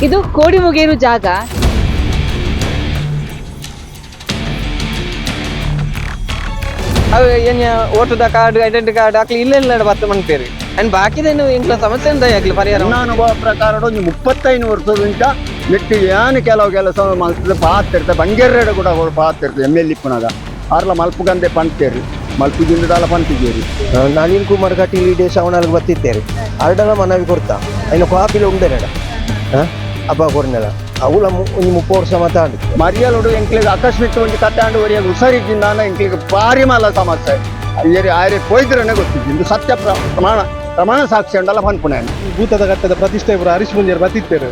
ಇದು ಕೋಡಿಮುಗೇರು ಜಾಗ. ಅವು ಏನು ಓಟದ card, identity card ಹಾಕ್ಲಿ ಇಲ್ಲ ಇಲ್ಲ ಬತ್ತ ಮನ್ಪೇರಿ ಅಂಡ್ ಬಾಕಿದೇನು ಇಂಕ್ಲ ಸಮಸ್ಯೆ ಅಂತ ಆಗ್ಲಿ ಪರಿಹಾರ. ನನ್ನ ಅನುಭವ ಪ್ರಕಾರ ಒಂದು 35 ವರ್ಷದಿಂದ ನೆಟ್ಟು ಏನು ಕೆಲವು ಕೆಲಸ ಮಲ್ತದೆ ಪಾತಿರ್ತೆ ಬಂಗೇರ್ರೆ ಕೂಡ ಅವರು ಪಾತಿರ್ತೆ ಎಮ್ ಎಲ್ ಇಪ್ಪನಾಗ ಆರ್ಲ ಮಲ್ಪುಗಂದೆ ಪಂತೇರಿ ಮಲ್ಪು ಜಿಂದದಾಲ ಪಂತಿಗೇರಿ. ನಳಿನ್ ಕುಮಾರ್ ಕಟೀಲ್ ಇಡೀ ಸವಣಾಲ್ಗೆ ಬತ್ತಿತ್ತೇರಿ ಅರ್ಡಲ ಮನವಿ ಕೊಡ್ತಾ ಇನ್ನು ಕಾಪಿಲ ಉಂಡೆರಡ ಅಬ್ಬ ಕೊರ್ನೆಲ ಅವುಲ ಒಂಜಿ 30 ವರ್ಷ ಮಾತಾಡಿ. ಮರಿಯಲುಡು ಎಂಕ್ಲಿಗೆ ಅಕಸ್ಮಾತ್ ಒಂಜಿ ಕಟ್ಟಾಂಡು ಒರಿಯಾಗ ಹುಷಾರಿದ್ದಿಂದಾನ ಎಂಕ್ಲಿಗೆ ಭಾರಿ ಮಲ್ಲ ಸಮಸ್ಯೆ ಅಯ್ಯರಿ ಆರೆ ಪೋಯ್ದ್ರನೆ ಗೊತ್ತಿದ್ದು ಇಂದು ಸತ್ಯ ಪ್ರಮಾಣ ಪ್ರಮಾಣ ಸಾಕ್ಷಿ ಅಂಡಲ ಪನ್ಪುಣೆ. ಭೂತದ ಘಟ್ಟದ ಪ್ರತಿಷ್ಠೆ ಪೂರ ಹರೀಶ್ ಮುಂಜಾರ್ ಬತ್ತಿತ್ತೇರು.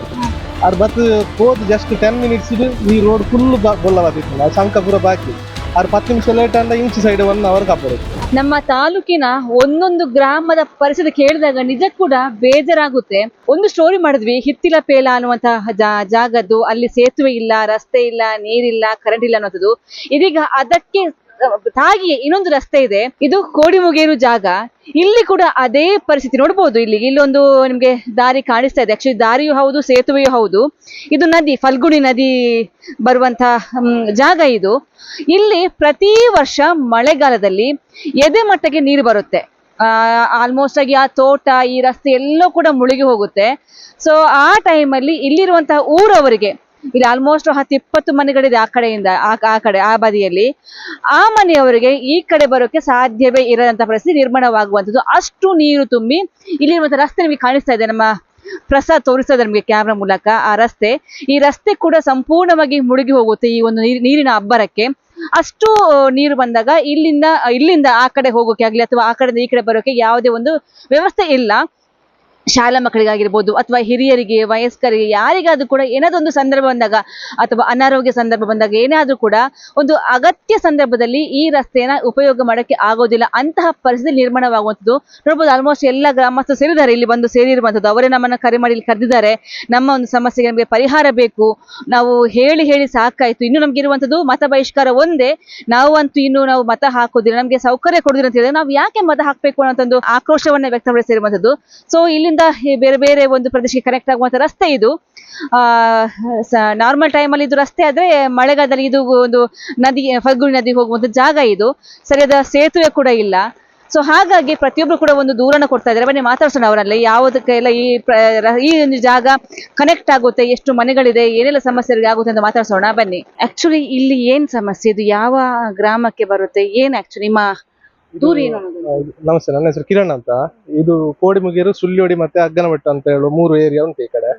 ಆರ್ ಬತ್ ಪೋದು ಜಸ್ಟ್ 10 ಮಿನಿಟ್ಸ್ ಈ ರೋಡ್ ಫುಲ್ ಬೊಲ್ಲ ಬತ್ತಿತ್ತು, ಆ ಸಂಕ ಪೂರ ಬಾಕಿ. ಆರ್ 10 ನಿಮಿಷ ಲೇಟ್ ಅಂಡ ಇಂಚ್ ಸೈಡ್ 1 ಅವರ್ ಕಾಪರು. ನಮ್ಮ ತಾಲೂಕಿನ ಒಂದೊಂದು ಗ್ರಾಮದ ಪರಿಸ್ಥಿತಿ ಕೇಳಿದಾಗ ನಿಜ ಕೂಡ ಬೇಜಾರಾಗುತ್ತೆ. ಒಂದು ಸ್ಟೋರಿ ಮಾಡಿದ್ವಿ ಹಿತ್ತಿಲ ಪೇಲ ಅನ್ನುವಂತಹ ಜಾಗದ್ದು. ಅಲ್ಲಿ ಸೇತುವೆ ಇಲ್ಲ, ರಸ್ತೆ ಇಲ್ಲ, ನೀರಿಲ್ಲ, ಕರೆಂಟ್ ಇಲ್ಲ ಅನ್ನುವಂಥದ್ದು. ಇದೀಗ ಅದಕ್ಕೆ ತಾಗಿಯೇ ಇನ್ನೊಂದು ರಸ್ತೆ ಇದೆ. ಇದು ಕೋಡಿಮುಗೇರು ಜಾಗ. ಇಲ್ಲಿ ಕೂಡ ಅದೇ ಪರಿಸ್ಥಿತಿ ನೋಡ್ಬೋದು. ಇಲ್ಲಿ ಇಲ್ಲೊಂದು ನಿಮ್ಗೆ ದಾರಿ ಕಾಣಿಸ್ತಾ ಇದೆ. ಆಕ್ಚುಲಿ ದಾರಿಯೂ ಹೌದು, ಸೇತುವೆಯೂ ಹೌದು. ಇದು ನದಿ, ಫಲ್ಗುಣಿ ನದಿ ಬರುವಂತಹ ಜಾಗ ಇದು. ಇಲ್ಲಿ ಪ್ರತಿ ವರ್ಷ ಮಳೆಗಾಲದಲ್ಲಿ ಎದೆ ಮಟ್ಟಕ್ಕೆ ನೀರು ಬರುತ್ತೆ. ಆಲ್ಮೋಸ್ಟ್ ಆಗಿ ಆ ತೋಟ, ಈ ರಸ್ತೆ ಎಲ್ಲೋ ಕೂಡ ಮುಳುಗಿ ಹೋಗುತ್ತೆ. ಸೊ ಆ ಟೈಮಲ್ಲಿ ಇಲ್ಲಿರುವಂತಹ ಊರವರಿಗೆ, ಇಲ್ಲಿ ಆಲ್ಮೋಸ್ಟ್ 10-20 ಮನೆಗಳಿದೆ ಆ ಕಡೆಯಿಂದ ಆ ಆ ಕಡೆ ಆ ಬದಿಯಲ್ಲಿ, ಆ ಮನೆಯವರಿಗೆ ಈ ಕಡೆ ಬರೋಕೆ ಸಾಧ್ಯವೇ ಇರದಂತ ಪರಿಸ್ಥಿತಿ ನಿರ್ಮಾಣವಾಗುವಂಥದ್ದು. ಅಷ್ಟು ನೀರು ತುಂಬಿ ಇಲ್ಲಿರುವಂತಹ ರಸ್ತೆ ನಿಮಗೆ ಕಾಣಿಸ್ತಾ ಇದೆ. ನಮ್ಮ ಪ್ರಸಾದ್ ತೋರಿಸ್ತಾ ಇದೆ ನಮಗೆ ಕ್ಯಾಮ್ರಾ ಮೂಲಕ ಆ ರಸ್ತೆ. ಈ ರಸ್ತೆ ಕೂಡ ಸಂಪೂರ್ಣವಾಗಿ ಮುಳುಗಿ ಹೋಗುತ್ತೆ ಈ ಒಂದು ನೀರಿನ ಅಬ್ಬರಕ್ಕೆ. ಅಷ್ಟು ನೀರು ಬಂದಾಗ ಇಲ್ಲಿಂದ ಇಲ್ಲಿಂದ ಆ ಕಡೆ ಹೋಗೋಕೆ ಆಗ್ಲಿ ಅಥವಾ ಆ ಕಡೆಯಿಂದ ಈ ಕಡೆ ಬರೋಕೆ ಯಾವುದೇ ಒಂದು ವ್ಯವಸ್ಥೆ ಇಲ್ಲ. ಶಾಲಾ ಮಕ್ಕಳಿಗಾಗಿರ್ಬೋದು ಅಥವಾ ಹಿರಿಯರಿಗೆ, ವಯಸ್ಕರಿಗೆ, ಯಾರಿಗಾದ್ರೂ ಕೂಡ ಏನಾದ್ರೂ ಸಂದರ್ಭ ಬಂದಾಗ ಅಥವಾ ಅನಾರೋಗ್ಯ ಸಂದರ್ಭ ಬಂದಾಗ ಏನಾದ್ರೂ ಕೂಡ ಒಂದು ಅಗತ್ಯ ಸಂದರ್ಭದಲ್ಲಿ ಈ ರಸ್ತೆಯನ್ನ ಉಪಯೋಗ ಮಾಡೋಕ್ಕೆ ಆಗೋದಿಲ್ಲ. ಅಂತಹ ಪರಿಸ್ಥಿತಿ ನಿರ್ಮಾಣವಾಗುವಂಥದ್ದು ನೋಡ್ಬೋದು. ಆಲ್ಮೋಸ್ಟ್ ಎಲ್ಲ ಗ್ರಾಮಸ್ಥರು ಸೇರಿದ್ದಾರೆ, ಇಲ್ಲಿ ಬಂದು ಸೇರಿರುವಂಥದ್ದು. ಅವರೇ ನಮ್ಮನ್ನ ಕರೆ ಮಾಡಿ ಇಲ್ಲಿ ಕರೆದಿದ್ದಾರೆ. ನಮ್ಮ ಒಂದು ಸಮಸ್ಯೆಗೆ ನಮಗೆ ಪರಿಹಾರ ಬೇಕು, ನಾವು ಹೇಳಿ ಹೇಳಿ ಸಾಕಾಯ್ತು, ಇನ್ನು ನಮ್ಗೆ ಇರುವಂಥದ್ದು ಮತ ಬಹಿಷ್ಕಾರ ಒಂದೇ, ನಾವು ಅಂತೂ ಇನ್ನು ನಾವು ಮತ ಹಾಕೋದಿಲ್ಲ, ನಮಗೆ ಸೌಕರ್ಯ ಕೊಡುದಿಲ್ಲ ಅಂತ ಹೇಳಿದ್ರೆ ನಾವು ಯಾಕೆ ಮತ ಹಾಕ್ಬೇಕು ಅನ್ನೋ ಒಂದು ಆಕ್ರೋಶವನ್ನ ವ್ಯಕ್ತಪಡಿಸಿರುವಂಥದ್ದು. ಸೊ ಇಲ್ಲಿಂದ ಈ ಬೇರೆ ಬೇರೆ ಒಂದು ಪ್ರದೇಶಕ್ಕೆ ಕನೆಕ್ಟ್ ಆಗುವಂತ ರಸ್ತೆ ಇದು. ನಾರ್ಮಲ್ ಟೈಮಲ್ಲಿ ಇದು ರಸ್ತೆ ಆದ್ರೆ ಮಳೆಗಾಲದಲ್ಲಿ ಇದು ಒಂದು ನದಿ, ಫಲ್ಗುಣಿ ನದಿ ಹೋಗುವಂತ ಜಾಗ ಇದು. ಸರಿಯಾದ ಸೇತುವೆ ಕೂಡ ಇಲ್ಲ. ಸೊ ಹಾಗಾಗಿ ಪ್ರತಿಯೊಬ್ರು ಕೂಡ ಒಂದು ದೂರನ್ನ ಕೊಡ್ತಾ ಇದ್ದಾರೆ. ಬನ್ನಿ ಮಾತಾಡ್ಸೋಣ ಅವರಲ್ಲಿ, ಯಾವುದಕ್ಕೆಲ್ಲ ಈ ಒಂದು ಜಾಗ ಕನೆಕ್ಟ್ ಆಗುತ್ತೆ, ಎಷ್ಟು ಮನೆಗಳಿದೆ, ಏನೆಲ್ಲ ಸಮಸ್ಯೆ ಆಗುತ್ತೆ ಅಂತ ಮಾತಾಡ್ಸೋಣ ಬನ್ನಿ. ಆಕ್ಚುಲಿ ಇಲ್ಲಿ ಏನ್ ಸಮಸ್ಯೆ, ಇದು ಯಾವ ಗ್ರಾಮಕ್ಕೆ ಬರುತ್ತೆ, ಏನ್ ಆಕ್ಚುಲಿ ನಿಮ್ಮ ದೂರ ಏನು ಅನ್ನೋದು? ನಮಸ್ತೆ, ನನ್ನ ಹೆಸರು ಕಿರಣ್ ಅಂತ. ಇದು ಕೋಡಿಮುಗೇರು, ಸುಳ್ಯೋಡಿ ಮತ್ತೆ ಅಗ್ಗನಬೆಟ್ಟು ಅಂತ ಹೇಳುವ 3 ಏರಿಯಾ ಉಂಟು ಈ ಕಡೆ.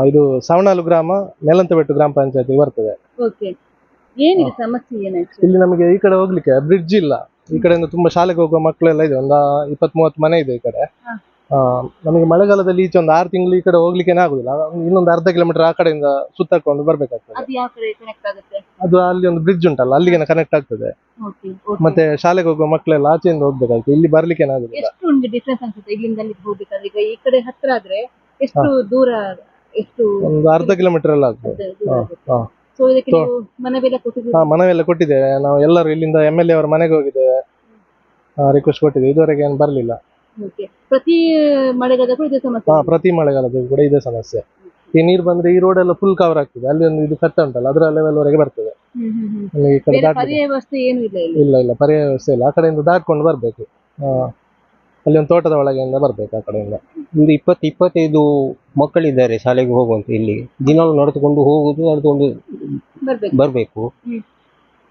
ಇದು ಸವಣಾಲು ಗ್ರಾಮ, ಮೇಲಂತಬೆಟ್ಟು ಗ್ರಾಮ ಪಂಚಾಯತಿ ಬರ್ತದೆ. ಓಕೆ, ಏನಿದೆ ಸಮಸ್ಯೆ, ಏನು actually? ಇಲ್ಲಿ ನಮಗೆ ಈ ಕಡೆ ಹೋಗ್ಲಿಕ್ಕೆ ಬ್ರಿಡ್ಜ್ ಇಲ್ಲ. ಈ ಕಡೆಯಿಂದ ತುಂಬಾ ಶಾಲೆಗೆ ಹೋಗುವ ಮಕ್ಕಳೆಲ್ಲ ಇದೆ, ಒಂದು 20-30 ಮನೆ ಇದೆ ಈ ಕಡೆ. ನಮಗೆ ಮಳೆಗಾಲದಲ್ಲಿ ಈಚೆ ಒಂದು 6 ತಿಂಗಳು ಈ ಕಡೆ ಹೋಗ್ಲಿಕ್ಕೇನೆ ಆಗುದಿಲ್ಲ. ಇನ್ನೊಂದು ಅರ್ಧ ಕಿಲೋಮೀಟರ್ ಆ ಕಡೆಯಿಂದ ಸುತ್ತಾಕೊಂಡು ಬರ್ಬೇಕಾಗ್ತದೆ. ಅದು ಯಾವ ಕಡೆ ಕನೆಕ್ಟ್ ಆಗುತ್ತೆ? ಅದು ಅಲ್ಲಿ ಒಂದು ಬ್ರಿಡ್ಜ್ ಉಂಟಲ್ಲ, ಅಲ್ಲಿಗೆ ಕನೆಕ್ಟ್ ಆಗ್ತದೆ. ಓಕೆ. ಮತ್ತೆ ಶಾಲೆಗೆ ಹೋಗುವ ಮಕ್ಕಳೆಲ್ಲ ಆಚೆಯಿಂದ ಹೋಗ್ಬೇಕಾಗ್ತದೆ, ಇಲ್ಲಿ ಬರ್ಲಿಕ್ಕೇನೆ ಆಗುದಿಲ್ಲ. ಎಷ್ಟು ನಿಮ್ಗೆ ಡಿಫ್ರೆನ್ಸ್ ಅನ್ಸುತ್ತೆ ಇಲ್ಲಿಂದ ಅಲ್ಲಿಗೆ ಹೋಗ್ಬೇಕಾದ್ರೆ? ಈಗ ಈ ಕಡೆ ಹತ್ರ ಆದ್ರೆ ಎಷ್ಟು ದೂರ, ಎಷ್ಟು? ಒಂದು ಅರ್ಧ ಕಿಲೋಮೀಟರ್ ಎಲ್ಲ ಆಗ್ತದೆ. ದೂರ ಆಗುತ್ತೆ? ಸೊ ಇದಕ್ಕೆ ನೀವು ಮನವಿಯೆಲ್ಲ ಕೊಟ್ಟಿದ್ದೀರಾ? ಮನವಿಯೆಲ್ಲ ಕೊಟ್ಟಿದ್ದೇವೆ ನಾವು ಎಲ್ಲರೂ. ಇಲ್ಲಿಂದ M L A ಅವರ ಮನೆಗೆ ಹೋಗಿದ್ದೇವೆ, ರಿಕ್ವೆಸ್ಟ್ ಕೊಟ್ಟಿದ್ದೇವೆ. ಇದುವರೆಗೆ ಏನು ಬರ್ಲಿಲ್ಲ. ಓಕೆ, ಪ್ರತಿ ಮಳೆಗಾಲ ಕೂಡ ಇದೇ ಸಮಸ್ಯೆ? ಪ್ರತಿ ಮಳೆಗಾಲದಲ್ಲಿ ಕೂಡ ಇದೇ ಸಮಸ್ಯೆ. ಈ ನೀರು ಬಂದ್ರೆ ಈ ರೋಡ್ ಎಲ್ಲ ಫುಲ್ ಕವರ್ ಆಗ್ತದೆ. ಅಲ್ಲಿ ಒಂದು ಇದು ಕಟ್ಟ ಉಂಟಲ್ಲ, ಅದರ ಲೆವೆಲ್ ವರೆಗೆ ಬರ್ತದೆ. ನಮಗೆ ಈ ಕಡೆ ಬೇರೆ ದಾಟ್ಲಿಕ್ಕೆ ಪರ್ಯಾಯ ವ್ಯವಸ್ಥೆ ಏನು ಇಲ್ಲ ಇಲ್ಲಿ? ಇಲ್ಲ ಇಲ್ಲ, ಪರ್ಯಾಯ ವ್ಯವಸ್ಥೆ ಇಲ್ಲ. ಆ ಕಡೆಯಿಂದ ದಾಟ್ಕೊಂಡು ಬರ್ಬೇಕು. ಅಲ್ಲಿ ಒಂದು ತೋಟದ ಒಳಗೆಯಿಂದ ಬರ್ಬೇಕು ಆ ಕಡೆಯಿಂದ. ಒಂದು 20-25 ಮಕ್ಕಳಿದ್ದಾರೆ ಶಾಲೆಗೆ ಹೋಗುವಂತ. ಇಲ್ಲಿ ದಿನಾಲು ನಡೆದುಕೊಂಡು ಹೋಗುದು, ನಡೆದುಕೊಂಡು ಬರ್ಬೇಕು. ಬರಬೇಕು.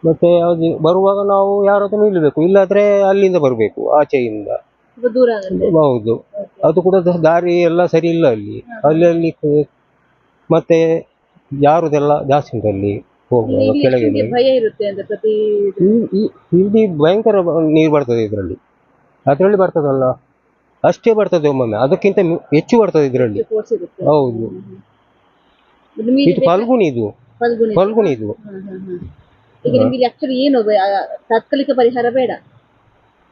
ಮತ್ತೆ ಯಾವ್ದು ಬರುವಾಗ ನಾವು ಯಾರ ಹತ್ರ ನಿಲ್ಲಬೇಕು, ಇಲ್ಲಾದ್ರೆ ಅಲ್ಲಿಂದ ಬರಬೇಕು ಆಚೆಯಿಂದ. ಸ್ವಲ್ಪ ದೂರ ಆಗುತ್ತೆ. ಹೌದು, ಅದು ಕೂಡ ದಾರಿ ಎಲ್ಲ ಸರಿ ಇಲ್ಲ ಅಲ್ಲಿ. ಅಲ್ಲಿ ಅಲ್ಲಿ ಮತ್ತೆ ಯಾರುದೆಲ್ಲ ಜಾಸ್ತಿ ಉಂಟು ಅಲ್ಲಿ ಹೋಗುವಾಗ. ಇಲ್ಲಿ ಎಷ್ಟು ಕೆಳಗೆ ನಿಮ್ಗೆ ಭಯ ಇರುತ್ತೆ ಅಂದ್ರೆ ಪ್ರತಿ ಇಲ್ಲಿ ಭಯಂಕರ ನೀರು ಬರ್ತದೆ ಇದರಲ್ಲಿ. ಅದರಲ್ಲಿ ಬರ್ತದಲ್ಲ ಅಷ್ಟೇ ಬರ್ತದೆ, ಒಮ್ಮೊಮ್ಮೆ ಅದಕ್ಕಿಂತ ಹೆಚ್ಚು ಬರ್ತದೆ ಇದರಲ್ಲಿ. ಫೋರ್ಸ್ ಇರುತ್ತೆ. ಹೌದು. ನಿಮ್ಗೆ ಇದು ಫಲ್ಗುಣಿ ಇದು. ಫಲ್ಗುಣಿ. ಫಲ್ಗುಣಿ ಇದು. ಈಗ ನಿಮ್ಗೆ ಇಲ್ಲಿ ಆಕ್ಚುಲಿ ಏನು ತಾತ್ಕಾಲಿಕ ಪರಿಹಾರ ಬೇಡ?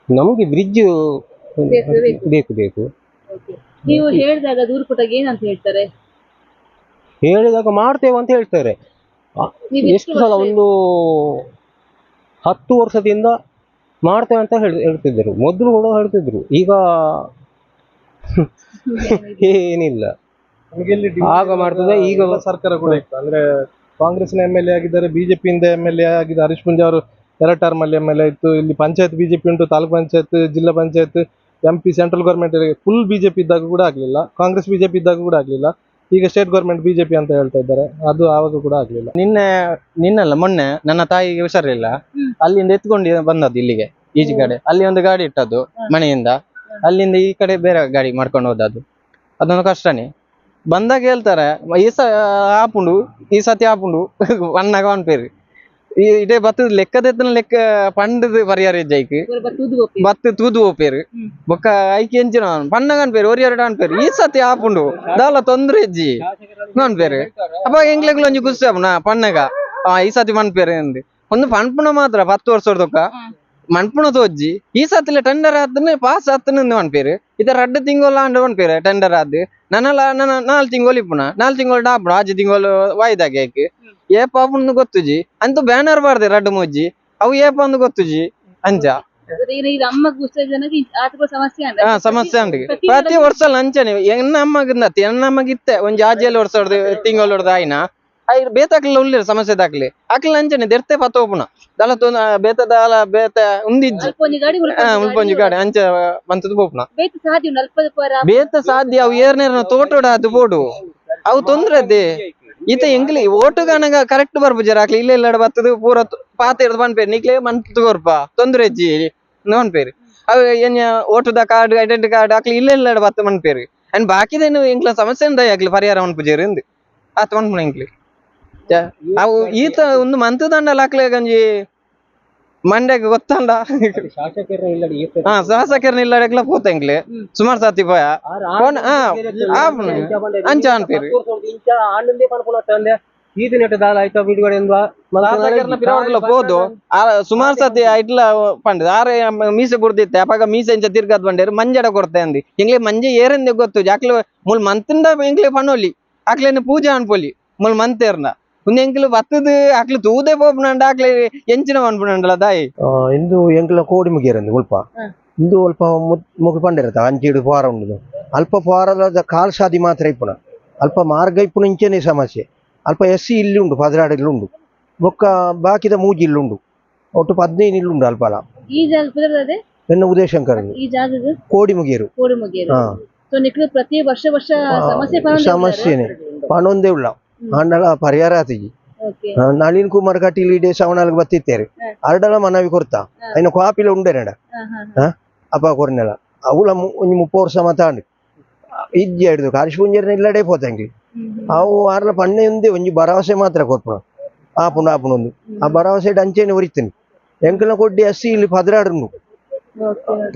ನಮಗೆ ಬ್ರಿಡ್ಜ್ ಸೇತುವೆ ಬೇಕು. ಬೇಕು ಬೇಕು. Okay. ನೀವು ಹೇಳಿದಾಗ, ದೂರು ಕೊಟ್ಟಾಗ ಏನಂತ ಹೇಳ್ತಾರೆ? ಹೇಳಿದಾಗ ಮಾಡ್ತೇವೆ ಅಂತ ಹೇಳ್ತಾರೆ. ನೀವು ಎಷ್ಟು ಸಲ, ಒಂದು 10 ವರ್ಷದಿಂದ ಮಾಡ್ತೇವೆ ಅಂತ ಹೇಳ್ತಿದ್ದರು. ಮೊದಲು ಕೂಡ ಹೇಳ್ತಿದ್ರು, ಈಗ ಏನಿಲ್ಲ. ನಮಗೆ ಇಲ್ಲಿ ಆಗ ಮಾಡ್ತದೆ, ಈಗ ಎಲ್ಲ ಸರ್ಕಾರ ಕೂಡ ಇತ್ತು. ಅಂದ್ರೆ ಕಾಂಗ್ರೆಸ್ನ M L A ಆಗಿದ್ದಾರೆ, ಬಿಜೆಪಿ ಇಂದ M L A ಆಗಿದ್ದ ಹರೀಶ್ ಪೂಂಜಾ ಅವರು 2 ಟರ್ಮ್ ಅಲ್ಲಿ M L A ಇತ್ತು. ಇಲ್ಲಿ ಪಂಚಾಯತ್ ಬಿಜೆಪಿ ಉಂಟು, ತಾಲೂಕ್ ಪಂಚಾಯತ್, ಜಿಲ್ಲಾ panchayat, M P, central government full BJP ಇದ್ದಾಗ ಕೂಡ ಆಗ್ಲಿಲ್ಲ, ಕಾಂಗ್ರೆಸ್ ಬಿಜೆಪಿ ಇದ್ದಾಗ ಕೂಡ ಆಗ್ಲಿಲ್ಲ. ಈಗ state government BJP ಅಂತ ಹೇಳ್ತಾ ಇದ್ದಾರೆ, ಅದು ಆವಾಗ ಕೂಡ ಆಗ್ಲಿಲ್ಲ. ನಿನ್ನಲ್ಲ ಮೊನ್ನೆ ನನ್ನ ತಾಯಿಗೆ ಹುಷಾರಿಲ್ಲ, ಅಲ್ಲಿಂದ ಎತ್ಕೊಂಡು ಬಂದದ್ದು ಇಲ್ಲಿಗೆ ಈಚೆ ಕಡೆ. ಅಲ್ಲಿ ಒಂದು ಗಾಡಿ ಇಟ್ಟದ್ದು ಮನೆಯಿಂದ, ಅಲ್ಲಿಂದ ಈ ಕಡೆ ಬೇರೆ ಗಾಡಿ ಮಾಡ್ಕೊಂಡು ಹೋದದ್ದು. ಅದೊಂದು ಕಷ್ಟನೇ. ಬಂದಾಗ ಹೇಳ್ತಾರೆ ಈ ಸ ಆಪುಂಡು, ಈ ಸತಿ ಆಪುಂಡು ವನ್ನಾಗ ಅನ್ಪೇರು. ಈ ಇದೇ ಬತ್ತದ ಲೆಕ್ಕದೆತ್ತನ ಲೆಕ್ಕ ಪಂಡದ ಪರಿಹಾರ ಇಜ್ಜೈಕ್ ಬತ್ತು ತೂದು ಹೋಪೇರು ಬೊಕ್ಕ ಐಕೆ ಎಂಚಿನ ಪಣ್ಣಗ ಅನ್ಪೇರು, ಒರಿಯರಡ ಅನ್ಪೇರು. ಈ ಸತಿ ಆಪುಂಡು ದಾಲ ತೊಂದ್ರೆ ಇಜ್ಜಿ ಅನ್ಪೇರು. ಅಪ್ಪ ಎಂಗ್ಲೆಗ್ಲ ಒಂಜಿ ಖುಷಿ ಆಪುನ ಪಣ್ಣಗ ಈ ಸತಿ ಮನ್ಪೇರು ಅಂದ್ ಒಂದು ಪನ್ಪುಣ ಮಾತ್ರ 10 ವರ್ಷದೊಕ್ಕ ಮನ್ಪುಣ ತೋಜ್ಜಿ. ಈ ಸತಿಲ ಟೆಂಡರ್ ಆತನ ಪಾಸ್ ಆತನ ಮನ್ಪೇರು. ಇದ ರಡ್ಡು ತಿಂಗಳು ಆಂಡ ಮನ್ಪೇರು ಟೆಂಡರ್ ಆದ್ ನನಲ ನನ್ನ 4 ತಿಂಗಳು ಇಪ್ಪುನ, 4 ತಿಂಗಳು ಡಾಪುಣ, ಆಜಿ ತಿಂಗಳು ವಾಯ್ದಾಗೆ ಆಯ್ಕೆ ಏಪ ಆಪುಂಡು ಗೊತ್ತುಜಿ ಅಂತೂ ಬ್ಯಾನರ್ ಬಾರ್ದೆ ರಡ್ಡು ಮುಜ್ಜಿ ಅವು ಏಪ ಅಂದು ಗೊತ್ತುಜಿ ಅಂಚ. ಸಮಸ್ಯೆ ಉಂಟು ಪ್ರತಿ ವರ್ಷ ಅಂಚನೆ. ಎನ್ನ ಅಮ್ಮಗಿಂದ ಎನ್ನ ಅಮ್ಮಗಿತ್ತೆ ಒಂಜಿ ಆಜಿಯಲ್ಲಿ ವರ್ಷ ತಿಂಗಳು ಆಯ್ನ ಐರ್ ಬೇತಾಕ್ಲ ಉಳ್ಳಿರ ಸಮಸ್ಯೆ ದಾಕ್ಲಿ ಅಕ್ಲ ಅಂಚನೆ ದೆರ್ತೆ ಪತ್ತೋಪುನ ದಲ ತೊಂದ ಬೇತ ದಾಲ ಬೇತ ಉಂದಿಜ್ಜಿ ಮುಲ್ಪೊಂಜಿ ಗಾಡಿ ಅಂಚ ಬಂತದ್ದು ಪೋಪುನ ಬೇತ ಸಾಧ್ಯ. ಅವು ಏರ್ನೇರ್ನ ತೋಟೋಡ ಅದು ಬೋಡು ಅವು ತೊಂದ್ರೆ ಅದೇ. ಈತ ಎಂಗ್ಲಿ ಓಟು ಗಣಗ ಕರೆಕ್ಟ್ ಬರ್ಪುಜಾರ ಅಕ್ಲಿ ಇಲ್ಲ ಇಲ್ಲ ಬತ್ತದು ಪೂರ ಪಾತ ಇರ್ದು ಪನ್ಪೇರು ನಿಕ್ಲೆ ಮಂತ್ ಕೊರ್ಪ ತೊಂದ್ರೆ ಇಜ್ಜಿ ಪನ್ಪೇರು. ಅವು ಏನ್ ಓಟುದ card identity card ಅಕ್ಲಿ ಇಲ್ಲ ಇಲ್ಲ ಬತ್ತ ಮನ್ಪೇರು. ಅಂಡ್ ಬಾಕಿದೇನು ಎಂಕ್ಲ ಸಮಸ್ಯೆ ಉಂದ ಅಕ್ಲಿ ಪರಿಹಾರ ಮನ್ಪುಜೇರು ಇಂದು ಆತ ಮನ್ಪುಣ ಎಂಕ್ಲಿ. ಅವು ಈತ ಒಂದು ಮಂತ್ ದಂಡಲ ಅಕ್ಲೆ ಗಂಜಿ ಮಂಡ್ಯಕ್ಕೆ ಗೊತ್ತಂಡ. ಶಾಸಕರನ್ನ ಇಲ್ಲಡೆಗ್ಲ ಪೋತ ಎಂಕ್ಲೆ ಸುಮಾರು ಸಾತಿ ಪೋಯ ಅಂಚ ಅನ್ಪೇರು. ಪೋದು ಸುಮಾರು ಸತಿ ಇಟ್ಲ ಪಂಡ ಆರೆ ಮೀಸೆ ಬುರ್ದಿತ್ತೆ ಅಪಾಗ ಮೀಸೆ ಇಂಚ ತಿರ್ಗದ್ ಬಂಡೇರು ಮಂಜಡ ಕೊಡ್ತೆ ಅಂದಿ ಎಂಗ್ಲೆ ಮಂಜೆ ಏರಂದೆ ಗೊತ್ತು ಜಾಕ್ಲೆ ಮುಲ್ ಮಂತಿಂದ ಎಂಗ್ಲೆ ಪಣೋಲಿ ಆಕ್ಲೇನು ಪೂಜೆ ಅನ್ಪೊಲಿ ಮುಲ್ ಮಂತೇರ್ನ ಉಂದು ಎಂಕ್ಲು ಬತ್ತದು ಆಕ್ಲು ತೂದೆ ಪೋಪುನಂಡ ಆಕ್ಲೆ ಎಂಚಿನ ಪನ್ಪುನಂಡಲ ದಾಯಿ. ಇಂದು ಎಂಕ್ಲ ಕೋಡಿ ಮುಗಿಯರಂದು ಮುಲ್ಪ ಇಂದು ಅಲ್ಪ ಮುಗಿ ಪಂಡಿರತ್ತ ಅಂಚಿಡು ಫಾರ ಉಂಡು ಅಲ್ಪ ಫಾರದ ಕಾಲ್ ಸಾದಿ ಮಾತ್ರ ಇಪ್ಪುನ ಅಲ್ಪ ಮಾರ್ಗ ಇಪ್ಪುನ ಇಂಚನೆ ಸಮಸ್ಯೆ. ಅಲ್ಪ ಎಸ್ ಸಿ ಇಲ್ಲಿ ಉಂಡು ಪದ್ರಾಡು ಇಲ್ಲಿ ಉಂಡು ಬೊಕ್ಕ ಬಾಕಿದ ಮೂಜಿ ಇಲ್ಲಿ ಉಂಡು ಒಟ್ಟು 15 ಇಲ್ಲಿ ಉಂಡು ಅಲ್ಪಲ. ಈ ಜಾಗ ಎನ್ನ ಉದಯಶಂಕರ್ ಈ ಜಾಗದ ಕೋಡಿ ಮುಗಿಯರು. ಕೋಡಿ ಮುಗಿಯರು. ಸೊ ನಿಕ್ಲು ಪ್ರತಿ ವರ್ಷ ವರ್ಷ ಸಮಸ್ಯೆ ಸಮಸ್ಯೆನೆ ಪಣೊಂದೇ ಉಳ್ಳ ಆಂಡಲ ಪರಿಹಾರ ಆತಿಜಿ. ನಳಿನ್ ಕುಮಾರ್ ಕಟೀಲ್ ಇಡೇ ಸವಣಾಲ್ಗೆ ಬತ್ತಿತ್ತೇರು ಅರಡಲ ಮನವಿ ಕೊರ್ತಾ ಅಯ್ನ ಕಾಪಿಲ ಉಂಡೆರಡ ಅಪ್ಪ ಕೊರ್ನೆಲ ಅವುಲ ಒಂಜಿ 30 ವರ್ಷ ಮಾತಾಂಡು ಇಜ್ಜಿ ಹಿಡ್ದು ಹರೀಶ್ ಪೂಂಜರ್ನ ಇಲ್ಲಡೆ ಪೋತಂಗ್ಲಿ ಅವು ಆರ್ಲ ಪಣ್ಣೆ ಒಂದೇ ಒಂಜಿ ಭರವಸೆ ಮಾತ್ರ ಕೊರ್ಪುಣ ಆಪುಂಡು ಆಪುಂಡು ಒಂದು ಆ ಭರವಸೆ ಅಂಚೆನೆ ಒರಿತೀನಿ. ಎಂಕಲ್ನ ಕೊಡ್ಡಿ ಅಸ್ಸಿ ಇಲ್ಲಿ ಪದ್ರಾಡು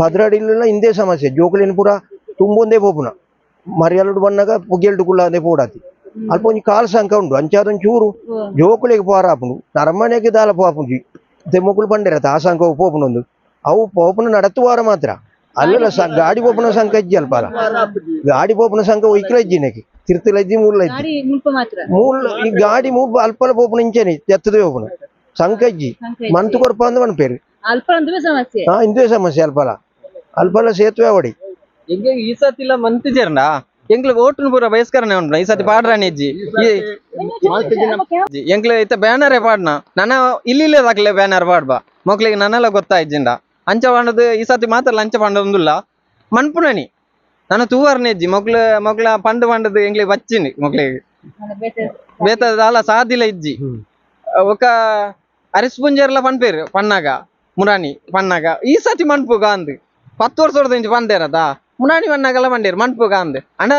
ಪದ್ರಾಡು ಇಲ್ಲ ಇಂದೇ ಸಮಸ್ಯೆ ಜೋಕುಲೇನು ಪೂರ ತುಂಬೊಂದೇ ಪೋಪುನ ಮರಿಯಲುಡು ಬನ್ನಾಗ ಪುಗೆಲ್ಡು ಕುಳ್ಳಾದೆ ಪೋಡಾತಿ ಅಲ್ಪ ಒಂಜಿ ಕಾಲ್ ಸಂಕ ಉಂಡು ಅಂಚಾದೊಂದು ಚೂರು ಜೋಕುಲೆಗ್ ಪೋರ ಆಪುಂಡು ನರಮನೆಗೆ ದಾಲ ಪೋಪುಂಡು ಮೊಕುಲು ಬಂಡಿರತ್ತ ಆ ಸಂಕ ಪೋಪುನೊಂದು ಅವು ಪೋಪುನ ನಡತುವಾರ ಮಾತ್ರ ಅಲ್ಲಲ್ಲ ಗಾಡಿ ಪೋಪುನ ಸಂಕ ಇಜ್ಜಿ ಅಲ್ಪ ಗಾಡಿ ಪೋಪುನ ಸಂಕ ಒಯ್ಕಲ ಇಜ್ಜಿ ನೆಕ್ಕೆ ತಿರ್ತಲ ಇಜ್ಜಿ ಮೂಲ ಇಜ್ಜಿ ಮೂಲ ಈ ಗಾಡಿ ಮೂಲ ಅಲ್ಪಲ ಪೋಪುನ ಇಂಚೆನೆ ಎತ್ತದೇ ಪೋಪುನ ಸಂಕ ಇಜ್ಜಿ ಮಂತು ಕೊರ್ಪ ಅಂದ್ ಪನ್ಪೇರು. ಹಾ ಇಂದುವೆ ಸಮಸ್ಯೆ ಅಲ್ಪಲ ಅಲ್ಪಲ ಸೇತುವೆ ಅವಡಿ. ಎಂಗೆ ಈ ಸತಿಲ ಮಂತಿಜರ್ನ ಎಂಕ್ಲ ಓಟುನು ಪೂರ ಬಹಿಷ್ಕರಣೆ ಉಂಟು ಈ ಸತಿ ಪಾಡ್ರಾಣಿ ಇಜ್ಜಿ ಎಂಕ್ಲ ಇತ್ತ ಬ್ಯಾನರೇ ಪಾಡ್ನ ನನ ಇಲ್ಲಿ ದಾಕ್ಲೆ ಬ್ಯಾನರ್ ಪಾಡ್ಬಾ ಮಕ್ಳಿಗೆ ನನ್ನೆಲ್ಲ ಗೊತ್ತಾಯ್ಜಿಂಡ ಅಂಚ ಪಾಂಡದು ಈ ಸತಿ ಮಾತ್ರ ಲಂಚ ಪಾಂಡೊಂದುಲ್ಲ ಮನ್ಪುನನಿ ನನ್ನ ತೂವರ್ನೆ ಇಜ್ಜಿ ಮೊಕ್ಲ ಮೊಕ್ಲ ಪಂಡು ಪಂಡದು ಎಂಕ್ಲೆ ಬಚ್ಚಿನಿ ಮೊಕ್ಲಿಗೆ ಬೇತ ದಾಲ ಸಾದಿಲ ಇಜ್ಜಿ. ఒక ಹರೀಶ್ ಪೂಂಜರ್ಲ ಪನ್ಪೇರು ಪನ್ನಾಗ ಮುರಾಣಿ ಪನ್ನಾಗ ಈ ಸತಿ ಮನ್ಪುಗ ಅಂದ್ 10 ವರ್ಷದ ಇಂಚ ಪಂದೇರದಾ ಮುನಾಣಿ ಪನ್ನಾಗಲ ಪಂಡೇರು ಮನ್ಪುಗ ಅಂದ್ ಅಣ್ಣ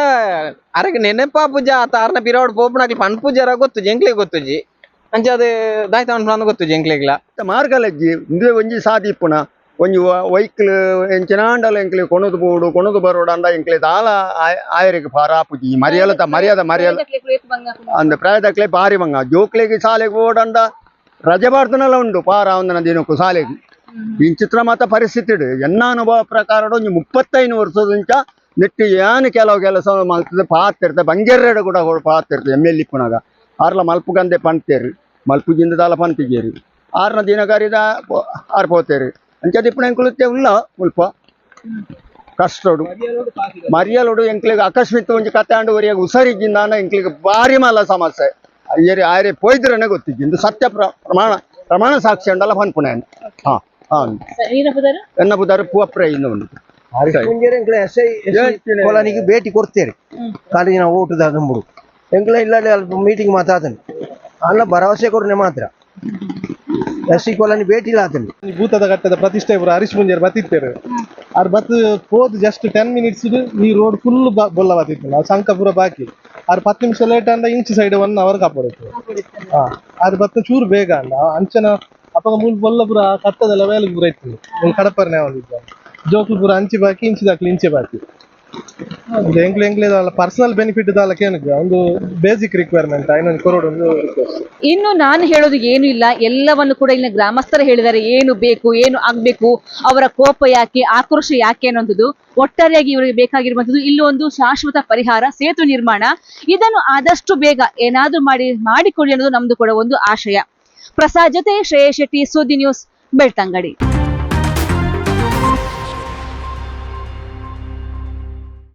ಅರಗ ನೆನಪಾ ಪೂಜಾ ಆತ ಅರ್ನ ಪಿರವಡ್ ಪೋಪುನಾಗ್ಲಿ ಪನ್ಪೂಜಾರ ಗೊತ್ತುಜಿ ಎಂಕ್ಲೆ ಗೊತ್ತುಜಿ ಅಂಚ ಅದು ದಾಯ್ತ ಪನ್ಪುನ ಗೊತ್ತುಜಿ ಎಂಕ್ಲೆಗ್ಲ. ಮಾರ್ಗಲಜ್ಜಿ ಇಂದುವೆ ಒಂಜಿ ಸಾದಿ ಇಪ್ಪುನ ಒಂಜಿ ವೈಕ್ಲ್ ಎಂಚಿನಾಂಡಲ ಎಂಕ್ಲೆ ಕೊನದು ಬೋಡು ಕೊನದು ಬರೋಡು ಅಂಡ ಎಂಕ್ಲೆ ದಾಲ ಆಯರಿಗೆ ಫಾರ ಆಪುಜಿ ಮರ್ಯಾಲದ ಮರ್ಯಾದ ಮರ್ಯಾಲ ಅಂದ ಪ್ರಾಯದಕ್ಲೆ ಬಾರಿ ಬಂಗ ಜೋಕ್ಲೆಗೆ ಶಾಲೆಗೆ ಬೋಡಂಡ ರಜೆ ಬಾರ್ದನಲ್ಲ ಉಂಡು ಪಾರ ಒಂದನ ದಿನಕ್ಕೂ ಶಾಲೆಗೆ. ಇಂಚಿತ್ರ ಮಾತ ಪರಿಸ್ಥಿತಿ ಎನ್ನ ಅನುಭವ ಪ್ರಕಾರ ಒಂಜಿ 35 ವರ್ಷದಿಂಚ ನೆಟ್ಟಿ ಏನು ಕೆಲವು ಕೆಲಸ ಮಲ್ತದೆ ಪಾತಿರ್ತೆ ಬಂಗೆರ್ರೆಡೆ ಕೂಡ ಪಾತಿರ್ತೆ ಎಮ್ ಎಲ್ ಇಪ್ಪುನಾಗ ಆರ್ಲ ಮಲ್ಪುಗಂದೆ ಪಂತೇರು ಮಲ್ಪುಜಿಂದ ದಾಲ ಪಂತಿಗೇರು ಆರ್ನ ದಿನ ಕರಿದ ಆರ್ ಪೋತೇರು ಅಂಚದ ಇಪ್ಪುನ ಎಂಕುಲುತ್ತೆ ಉಲ್ಲ ಮುಲ್ಪ ಕಷ್ಟಡು ಮರಿಯಲೋಡು ಎಂಕ್ಲೆಗ್ ಅಕಸ್ಮಾತ್ ಒಂಜಿ ಕತೆ ಆಂಡ ಒರಿಯಾಗ ಹುಷಾರಿಜ್ಜಿಂದಾನ ಎಂಕ್ಲೆಗ್ ಬಾರಿ ಮಲ್ಲ ಸಮಸ್ಯೆ. ಅಯ್ಯರಿ ಆಯರೆ ಪೋಯ್ದ್ರನೆ ಗೊತ್ತಿಜ್ಜಿ. ಇಂದು ಸತ್ಯ ಪ್ರಮಾಣ ಪ್ರಮಾಣ ಸಾಕ್ಷಿ ಅಂಡಲ ಪನ್ಪುಣೆ. ಹಾ ಹಾ. ಎನ್ನ ಪುದಾರು ಪೂವಪ್ರೆ ಇಂದು ಉಂಡು. ಮುಂಜಾನೆ ಎಂಕ್ಲೆ ಎಸ್ I ಕಾಲೋನಿಗೆ ಭೇಟಿ ಕೊಡ್ತೇವೆ. ಕಾಲೇಜಿನ ಓಟುದ ನಂಬುಡು ಎಂಕ್ಲೆ ಇಲ್ಲ, ಅಲ್ಪ ಮೀಟಿಂಗ್ ಮಾತಾತನು ಅಲ್ಲ, ಭರವಸೆ ಕೊರ್ನೆ ಮಾತ್ರ. ಎಸ್ ಸಿ ಕಾಲೋನಿ ಭೇಟಿ ಇಲ್ಲ ಆತನು. ಈ ಭೂತದ ಘಟ್ಟದ ಪ್ರತಿಷ್ಠೆ ಪೂರ ಹರೀಶ್ ಮುಂಜಾರ್ ಬತ್ತಿತ್ತೇರು. ಆರ್ ಬತ್ ಪೋದು ಜಸ್ಟ್ 10 ಮಿನಿಟ್ಸ್ ಈ ರೋಡ್ ಫುಲ್ ಬೊಲ್ಲ ಬತ್ತಿತ್ತು, ಆ ಸಂಕ ಪೂರ ಬಾಕಿ. ಆರ್ 10 ನಿಮಿಷ ಲೇಟ್ ಅಂಡ ಇಂಚ್ ಸೈಡ್ 1 ಅವರ್ ಕಾಪಡಿತ್ತು. ಹಾ, ಆರ್ ಬತ್ತ ಚೂರು ಬೇಗ ಅಂಡ ಅಂಚನ ಅಪ್ಪಗ ಮೂಲ್ ಬೊಲ್ಲ ಪೂರ ಕಟ್ಟದ ಲೆವೆಲ್ ಪೂರ ಇತ್ತು. ಮೂಲ್ ಕಡಪರ್ನೆ ಒಂದಿದ್ದ ಜೋಕ್ಲು ಪೂರ ಅಂಚಿ ಬಾಕಿ, ಇಂಚಿ ದಾಕ್ಲು ಇಂಚೆ ಬಾಕಿ. ಎಂಕ್ಲೆ ಎಂಕ್ಲೆ ಪರ್ಸನಲ್ ಬೆನಿಫಿಟ್ ದಾಲ ಕೇನಗ ಒಂದು ಬೇಸಿಕ್ ರಿಕ್ವೈರ್ಮೆಂಟ್ ಐನೊಂದು ಕೊರೋಡು ಒಂದು ರಿಕ್ವೆಸ್ಟ್. ಇನ್ನು ನಾನು ಹೇಳೋದು ಏನು ಇಲ್ಲ, ಎಲ್ಲವನ್ನು ಕೂಡ ಇಲ್ಲಿನ ಗ್ರಾಮಸ್ಥರು ಹೇಳಿದ್ದಾರೆ. ಏನು ಬೇಕು, ಏನು ಆಗ್ಬೇಕು, ಅವರ ಕೋಪ ಯಾಕೆ, ಆಕ್ರೋಶ ಯಾಕೆ ಅನ್ನುವಂಥದ್ದು. ಒಟ್ಟಾರೆಯಾಗಿ ಇವರಿಗೆ ಬೇಕಾಗಿರುವಂಥದ್ದು ಇಲ್ಲಿ ಒಂದು ಶಾಶ್ವತ ಪರಿಹಾರ, ಸೇತುವೆ ನಿರ್ಮಾಣ. ಇದನ್ನು ಆದಷ್ಟು ಬೇಗ ಏನಾದ್ರೂ ಮಾಡಿ ಮಾಡಿಕೊಳ್ಳಿ ಅನ್ನೋದು ನಮ್ದು ಕೂಡ ಒಂದು ಆಶಯ. ಪ್ರಸಾದ್ ಜೊತೆ ಶ್ರೇಯಸ್ ಶೆಟ್ಟಿ, ಸುದ್ದಿ ನ್ಯೂಸ್, ಬೆಳ್ತಂಗಡಿ.